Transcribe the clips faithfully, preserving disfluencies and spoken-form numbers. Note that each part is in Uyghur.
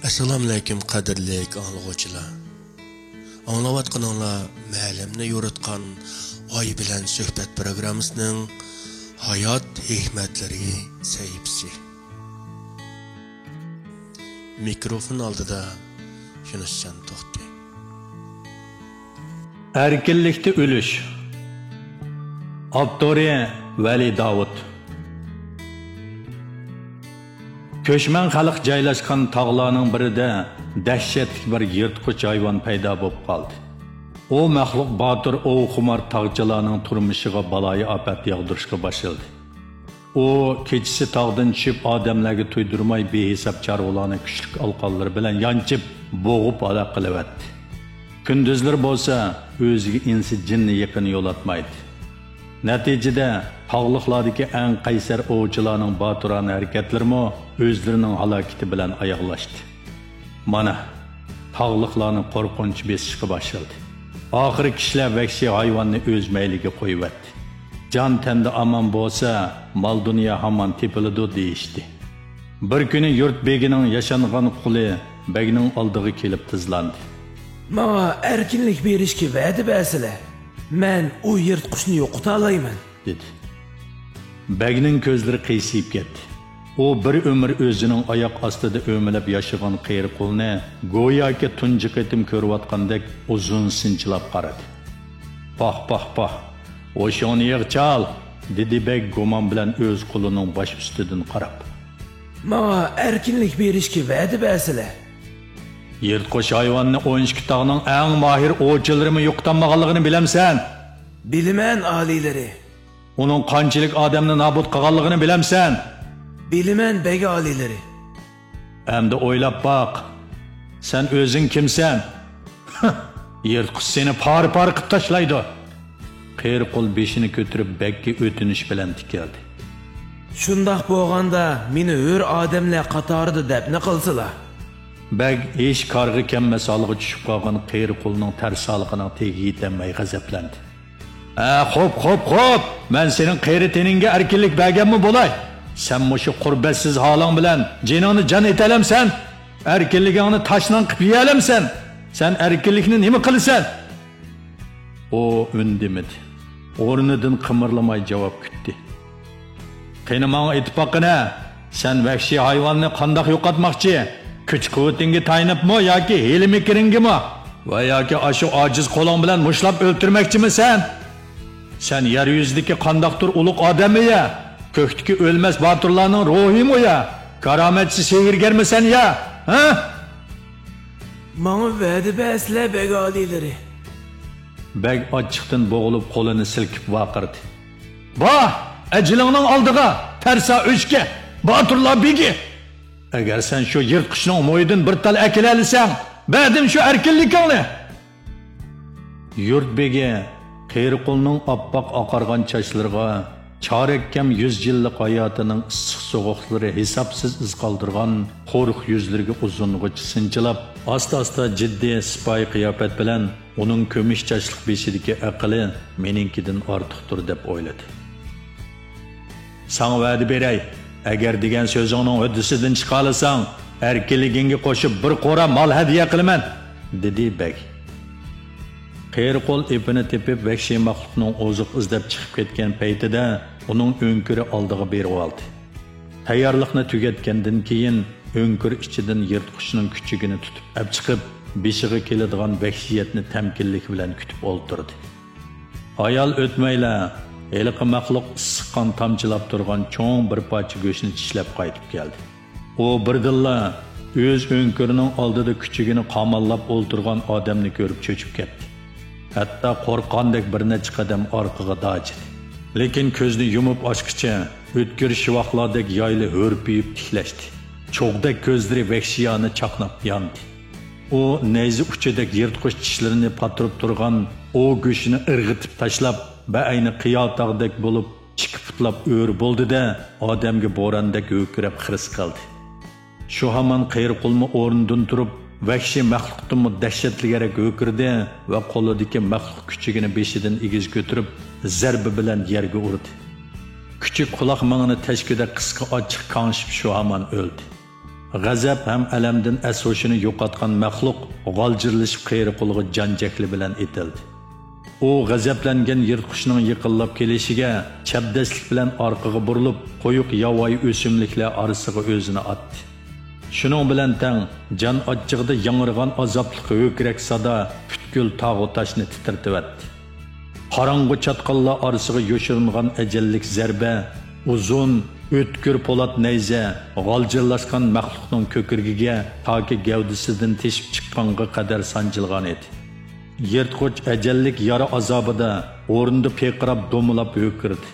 ئەسسالامۇئەلەيكۇم، قەدىرلىك ئاڭلىغۇچىلار. ئاڭلاۋاتقىنىڭلار مەلۇمنى يورۇتقان ئاي بىلەن سۆھبەت پروگراممىسىنىڭ ھايات ھېكمەتلىرى سەھىپىسى. مىكروفون ئالدىدا يۈنۈسجان توختى. ئەركىنلىكتە ئۆلۈش. ئاپتورى: ۋەلى داۋۇت. كۆچمەن خەلق جايلاشقان تاغلارنىڭ بىرىدە دەھشەتلىك بىر يىرتقۇچ ھايۋان پەيدا بولۇپ قالدى. ئۇ مەخلۇق باتۇر ئوۋخۇمار تاغچىلارنىڭ تۇرمۇشىغا بالايىئاپەت ياغدۇرۇشقا باشلىدى. ئۇ كېچىسى تاغدىن چۈشۈپ، ئادەملەرگە تۇيدۇرماي، بىھېساب چارۋىلارنى كۈچلۈك ئالىقانلىرى بىلەن يانچىپ، بوغۇپ ھالاك قىلىۋەتتى. كۈندۈزلىرى بولسا ئۆزىگە ئىنسى جىننى يېقىن يولاتمايتتى. نەتىجىدە، تاغلىقلاردىكى ئەڭ قەيسەر ئوۋچىلارنىڭ باتۇرانە ھەرىكەتلىرىمۇ ئۆزلىرىنىڭ ھالاكىتى بىلەن ئاياغلاشتى. مانا، تاغلىقلارنى قورقۇنچ بېسىشقا باشلىدى. ئاخىرى كىشىلەر ۋەھشىي ھايۋاننى ئۆز مەيلىگە قويۇۋەتتى. جان تەندە ئامان بولسا، مال-دۇنيا ھامان تېپىلىدۇ، دېيىشتى. بىر كۈنى يۇرت بېگىنىڭ ياشانغان قۇلى بەگنىڭ ئالدىغا كېلىپ تىزلاندى. ماڭا ئەركىنلىك بېرىشكە ۋەدە بەرسىلە، مەن ئۇ يىرتقۇچنى يوقىتالايمەن، دېدى. بەگنىڭ كۆزلىرى قىيسىيىپ كەتتى. ئۇ بىر ئۆمۈر ئۆزىنىڭ ئاياق ئاستىدا ئۆمىلەپ ياشىغان قېرى قۇلنى گوياكى تۇنجى قېتىم كۆرۈۋاتقاندەك ئۇزۇن سىنچىلاپ قارىدى. پاھ، پاھ، پاھ! ھوشۇڭنى يىغ، چال! دېدى بەگ گۇمان بىلەن ئۆز قۇلىنىڭ باش ئۈستىدىن قاراپ. ماڭا ئەركىنلىك بېرىشكە ۋەدە بەرسىلە. يىرتقۇچ ھايۋاننى ئون ئىككى تاغنىڭ ئەڭ ماھىر ئوۋچىلىرىمۇ يوقىتالمىغانلىقىنى بىلەمسەن؟ بىلىمەن، ئالىيلىرى. ئۇنىڭ قانچىلىك ئادەمنى نابۇت قىلغانلىقىنى بىلەمسەن؟ بىلىمەن، بەگ ئالىيلىرى. ئەمدى ئويلاپ باق. سەن ئۆزۈڭ كىمسەن؟ يىرتقۇچ سېنى پارە-پارە قىلىپ تاشلايدۇ. قېرى قۇل بېشىنى كۆتۈرۈپ بەگكە ئۆتۈنۈش بىلەن تىكەلدى. شۇنداق بولغاندا مېنى ھۆر ئادەملەر قاتارىدا دەپنە قىلسىلا. بەگ ھېچ كارغا كەلمەس ھالغا چۈشۈپ قالغان قېرى قۇلنىڭ تەرسالىقىنىڭ تېگىگە يېتەلمەي غەزەپلەندى. ھە، خوپ، خوپ، خوپ! مەن سېنىڭ قېرى تېنىڭگە ئەركىنلىك بەرگەنمۇ بولاي. سەن مۇشۇ قۇربەتسىز ھالىڭ بىلەن جېنىڭنى جان ئېتەلەمسەن؟ ئەركىنلىكىڭنى تاشناڭ قىلىپ يېيەلەمسەن؟ سەن ئەركىنلىكنى نېمە قىلىسەن؟ ئۇ ئۈندىمىدى. ئورنىدىن قىمىرلىماي جاۋاب كۈتتى. قېنى، ماڭا ئېيتىپ باققىنە، سەن ۋەھشىي ھايۋاننى قانداق يوقاتماقچى؟ كۈچ-قۇۋۋىتىڭگە تايىنىپمۇ ياكى ھىيلە-مىكرىڭگىمۇ؟ ۋە ياكى ئاشۇ ئاجىز قولۇڭ بىلەن مۇشتلاپ ئۆلتۈرمەكچىمۇ سەن؟ سەن يەر يۈزىدىكى قانداقتۇر ئۇلۇغ ئادەممۇ يا؟ كۆكتىكى ئۆلمەس باتۇرلارنىڭ روھىمۇ يا؟ كارامەتچى سېھىرگەرمۇ سەن يا؟ ھە؟ ماڭا ۋەدە بەرسىلە، بەگ ئالىيلىرى. بەگ ئاچچىقتىن بوغۇلۇپ قولىنى سىلكىپ ۋارقىرىدى. بار، ئەجىلىڭنىڭ ئالدىغا، تەرسا ئۆچكە، باتۇرلار بېگى! ئەگەر سەن شۇ يىرتقۇچنىڭ مويىدىن بىر تال ئەكېلەلىسەڭ، بەردىم شۇ ئەركىنلىكىڭنى! يۇرت بېگى قېرى قۇلنىڭ ئاپئاق ئاقارغان چاچلىرىغا، چارەككەم يۈز يىللىق ھاياتىنىڭ ئىسسىق سوغۇقلىرى ھېسابسىز ئىز قالدۇرغان قورۇق يۈزلىرىگە ئۇزۇنغىچە سىنچىلاپ، ئاستا-ئاستا جىددىي، سىپايى قىياپەت بىلەن ئۇنىڭ كۈمۈش چاچلىق بېشىدىكى ئەقلى مېنىڭكىدىن ئارتۇقتۇر دەپ ئويلىدى. ساڭا ۋەدە بېرەي، ئەگەر دېگەن سۆزۈڭنىڭ ھۆددىسىدىن چىقالىساڭ، ئەركىنلىكىڭگە قوشۇپ بىر قورا مال ھەدىيە قىلىمەن، دېدى بەگ. قېرى قۇل ئېپىنى تېپىپ، ۋەھشىي مەخلۇقنىڭ ئوزۇق ئىزدەپ چىقىپ كەتكەن پەيتىدە ئۇنىڭ ئۆڭكۈرى ئالدىغا بېرىۋالدى. تەييارلىقنى تۈگەتكەندىن كېيىن، ئۆڭكۈر ئىچىدىن يىرتقۇچنىڭ كۈچۈكىنى تۇتۇپ ئەپ چىقىپ، بېشىغا كېلىدىغان ۋەھشىيەتنى تەمكىنلىك بىلەن كۈتۈپ ئولتۇردى. ھايال ئۆتمەيلا، ھېلىقى مەخلۇق ئىسسىق قان تامچىلاپ تۇرغان چوڭ بىر پارچە گۆشنى چىشلەپ قايتىپ كەلدى. ئۇ بىردىنلا ئۆز ئۆڭكۈرىنىڭ ئالدىدا كۈچۈكىنى قاماللاپ ئولتۇرغان ئادەمنى كۆرۈپ چۆچۈپ كەتتى. ھەتتا قورققاندەك بىر نەچچە قەدەم ئارقىغا داجىدى. لېكىن كۆزنى يۇمۇپ ئاچقىچە ئۆتكۈر شىۋاقلاردەك يايلا ھۆرپىيىپ تىكلەشتى. چوغدەك كۆزلىرى ۋەھشىيانە چاقناپ ياندى. ئۇ نەيزە ئۇچىدەك يىرتقۇچ چىشلىرىنى پاتۇرۇپ تۇرغان ئوۋ گۆشىنى ئىرغىتىپ تاشلاپ، بەئەينى قىياتاغدەك بولۇپ، ئىككى پۇتلاپ ئۆرە بولدى-دە، ئادەمگە بوراندەك ھۆركىرەپ خىرىس قىلدى. شۇ ھامان قېرى قۇلمۇ ئورنىدىن تۇرۇپ، ۋەھشىي مەخلۇقتىنمۇ دەھشەتلىكرەك ھۆركىرىدى ۋە قولىدىكى مەخلۇق كۈچۈكىنى بېشىدىن ئېگىز كۆتۈرۈپ، زەربە بىلەن يەرگە ئۇردى. كۈچۈك قۇلاق مېڭىنى تەشكۈدەك قىسقا ئاچچىق كاڭشىپ، شۇ ھامان ئۆلدى. غەزەپ ھەم ئەلەمدىن ئەس-ھوشىنى يوقاتقان مەخلۇق غالجىرلىشىپ قېرى قۇلغا جان جەھلى بىلەن ئېتىلدى. ئۇ غەزەپلەنگەن يىرتقۇچنىڭ يېقىنلاپ كېلىشىگە چەبدەسلىك بىلەن ئارقىغا بۇرۇلۇپ، قويۇق ياۋايى ئۆسۈملۈكلەر ئارىسىغا ئۆزىنى ئاتتى. شۇنىڭ بىلەن تەڭ، جان ئاچچىقىدا ياڭرىغان ئازابلىق ھۆكۈرەك سادا پۈتكۈل تاغۇ تاشنى تىترىتىۋەتتى. قاراڭغۇ چاتقاللار ئارىسىغا يوشۇرۇنغان ئەجەللىك زەربە، ئۇزۇن، ئۆتكۈر پولات نەيزە غالجىرلاشقان مەخلۇقنىڭ كۆكرىكىگە تاكى گەۋدىسىدىن تېشىپ چىققانغا قەدەر سانجىلغان ئىدى. يىرتقۇچ ئەجەللىك يارا ئازابىدا ئورنىدا پىرقىراپ دومىلاپ ھۆكۈردى.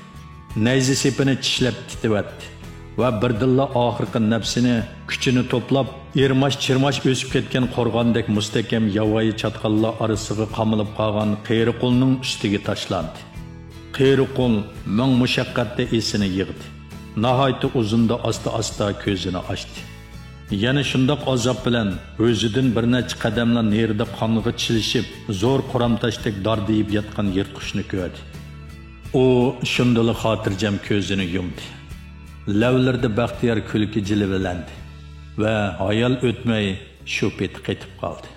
نەيزە سېپىنى چىشلەپ تىتىۋەتتى ۋە بىردىنلا ئاخىرقى نەپسىنى، كۈچىنى توپلاپ، ئىرماش-چىرماش ئۆسۈپ كەتكەن قورغاندەك مۇستەھكەم ياۋايى چاتقاللار ئارىسىغا قامىلىپ قالغان قېرى قۇلنىڭ ئۈستىگە تاشلاندى. قېرى قۇل مىڭ مۇشەققەتتە ئېسىنى يىغدى. ناھايىتى ئۇزۇندا ئاستا-ئاستا كۆزىنى ئاچتى. يەنە شۇنداق ئازاب بىلەن ئۆزىدىن بىر نەچچە قەدەملا نېرىدا قانغا چىلىشىپ، زور قورام تاشتەك داردىيىپ ياتقان يىرتقۇچنى كۆردى. ئۇ شۇندىلا خاتىرجەم كۆزىنى يۇمدى. لەۋلىرىدە بەختىيار كۈلكە جىلۋىلەندى ۋە ھايال ئۆتمەي شۇ پېتى قېتىپ قالدى.